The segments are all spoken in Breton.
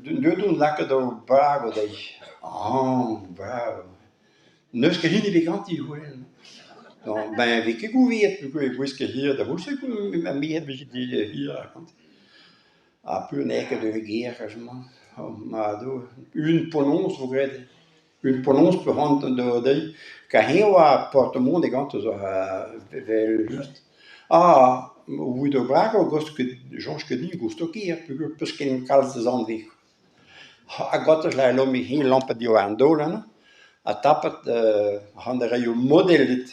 Deuet on lakaet ur bragoù dezhi. Añ brav ! N'eus ket hini ebet ganti hounnezh. Ben 'vez ket gouvezet peogwir e gwiske hir d'ar c'houlz-se ma merc'hed 'vije hir ganti. Ha peogwir n'eo ket ur ger bremañ, ma Doue, un penaos 'vo graet, un penaos 'po c'hoant d'ober dezhi kar eñ a oa porte-monnaie gantañ evel-just. Ah evit ur bragoù 'goust ket 'soñj ket din 'gousto ker peogwir 'peus ket kalz a zanvez. Ha gortoz hi lampat diwar an daol amañ ha tapet ac'hann da reiñ ur model dit.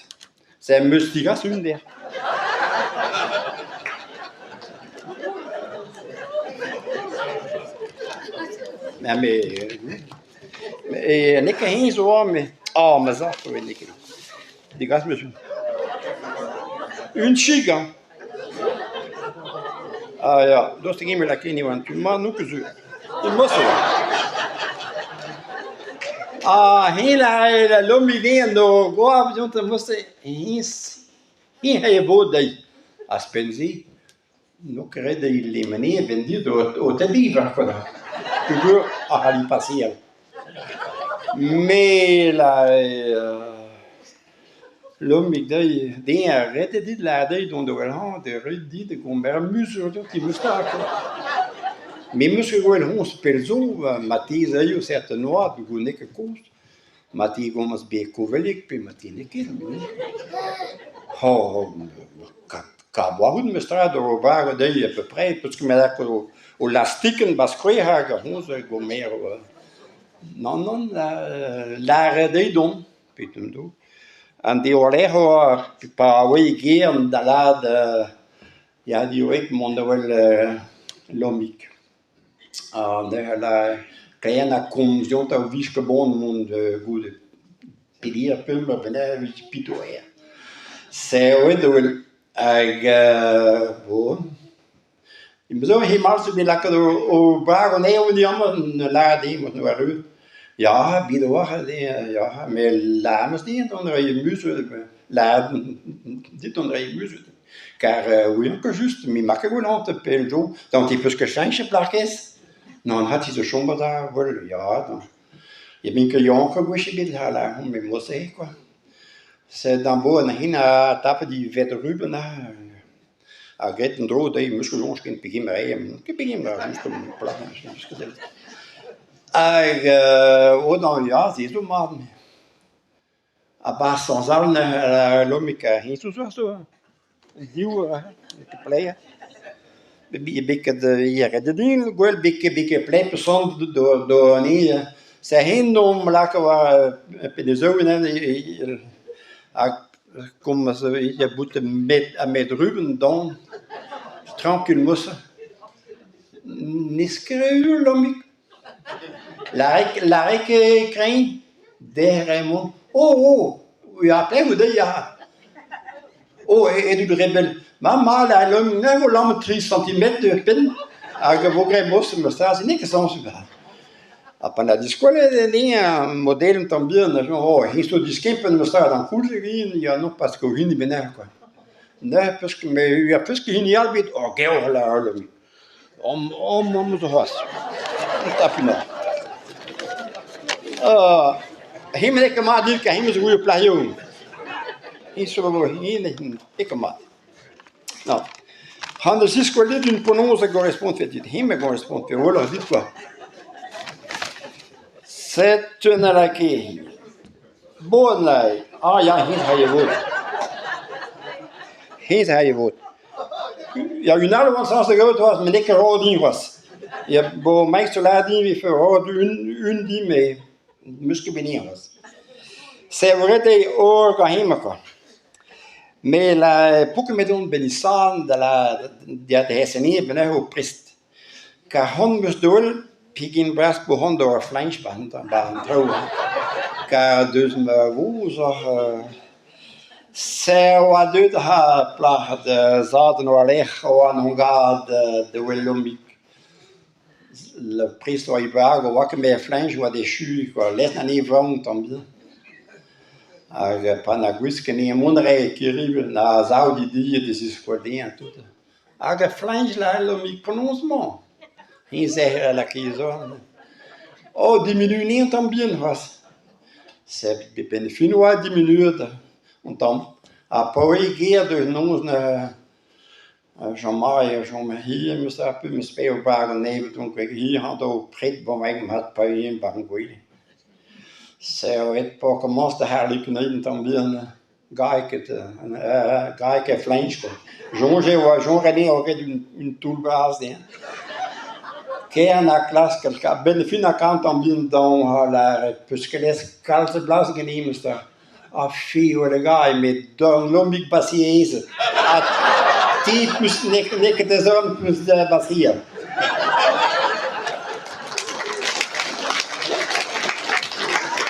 Se am eus degaset unan dec'h. Na me n'eo ket hennezh 'oa met ah ma zad n'eo ket. Degas 'm eus unan. Un chik hañ ! Ah ya, daoust hag-eñ me lakain eo an tu-mañ n'on ket sur. Emañ-se. Ha eñ a lom ivez en o goaf diontañ mod-se hennezh eñ a vo dezhi. Ouzhpenn-se n'eo ket ret dezhi lemener a-benn dit o tebriñ war peogwir a c'halli paseal. Me Lomig dezhi, den a ret eo dit lâret dezhi dont da welet da reiñ dit da gomer muzul diouzhtu memes-tra kwa. Me 'meus ket gwelet honnezh pell zo marteze eo serten oad peogwir n'eo ket kozh, marteze 'gomz bezañ kovelik pe marteze n'eo ket. Kap 'oa out memes-tra d'ober bragoù dezhi apeupre peogwir me lako o lastikenn 'ba skouer hag honnezh a gomero. Nann nann lâret dezhi dont. An deiz war-lerc'h oa pa oa e gêr da lâret ya d'e wreg mont da welet Lomig. Ha neuze lâret ha komz diontañ o vije bon mont goude peder pemp eur bennak evit pitoer. Serret da welet hag bon. Hemañ zo bet lakaet o brag anezhañ amañ lâret eo emañ erru. Ya, bet oac'h aze ya, met lâret 'meus din dont a ray muzul lâret dit dont a ray muzul kar 'ouian ket just me 'ma ket gwelet pell zo. Dont 'peus ket cheñchet plac'h kaezh ? Nann 'hat zo chom da wel ya ne vin ket yaouank gwech ebet lâret met mod-se kwa. Sed amañ an hin a tapet he ved-rubenn ha. Ha graet en-dro dezhi 'meus ket soñj ken pegement eo, ket pegement eo just un plac'h 'meus ket sellet. Hag odañ ya se zo mat ha 'barzh sañsal neuze Lomig eñ zo zo div eo bet ret din gwell bet ket peseurt d'ober anezhi se int omp lakaet war hag Komz ya bout met Ruben don tranquille mosse n'ez ket ul lommig lâret ket kreñv derc'hel emaon oh oh ya klevout eo ya oh aet out re bell ma ma me 'vo lammet tri santimetr er penn hag e vo graet mosse memes tra se n'eo ket sañset Ha pa 'na diskwelet anezhañ model un tamm bihan oh eñ zo diskempenn memes tra d'an koulz ivez ya nompas ket hini bennak kwa. Neuze 'peus ket 'peus ket hini all ebet oh geo a lâr amañ zo c'hoazh tap unan. Hemañ n'eo ket mat dit kar hemañ zo gwir plac'h yaouank. Eñ zo n'eo ket mat. C'hoant da ziskouez dit un penaos a gorespontfe dit. Hemañ a gorespontfe gwelloc'h dit kwa. Setu na lakae. Bon ah ya, hennezh a vo. Hennezh a vo. Ya un all oan sañset da gaout c'hoazh met n'eo ket roet din c'hoazh. Ya bo maestr lâret din e vefe roet un din met 'meus ket bet anezhañ c'hoazh. Servret eo hor gant hemañ kwa. Me la poket on bet e da da eo prest. Kar c'hoant 'm eus d'ober pegen bras 'po c'hoant d'ober fleñch 'ba an traoù hañ. Kar deus ma gozh oc'h se 'oa deuet ar plac'h da sadorn war-lerc'h 'oa 'n em gad da welet Lomig. Prest 'oa e vag 'oa ket met fleñch 'oa d'echuiñ kwa, lec'h anezhi 'vont tamm bihan. Hag pa 'na gwisket anezhañ mont a rae Kerivel na sav d'e di da ziskouez dezhañ tout. Hag ar fleñch lâret Lomig penaos 'mañ ? Eñ sec'h a lakae e zorn. Oh diminuiñ anezhañ un tamm bihan c'hoazh, setu a-benn ar fin e oa diminuet un tamm ha pa oa ker da noz neuze Jañ-Mari a chome hir memestra pred 'ba 'r gwele. Se 'po komañs da c'harlipat anezhi un tamm bihan 'gae ket fleñch kwa. Soñj eo soñj anezhañ oa graet un toull bras dezhañ. Kaer 'na klask a-benn ar fin 'na kavet un tamm bihan doñ ha lâret 'peus ket lesket kalz a blas ganin memestra. Ha fi 'oa met dorn Lomig 'baseezet ha te 'peus n'eo ket da zorn 'peus da baseal.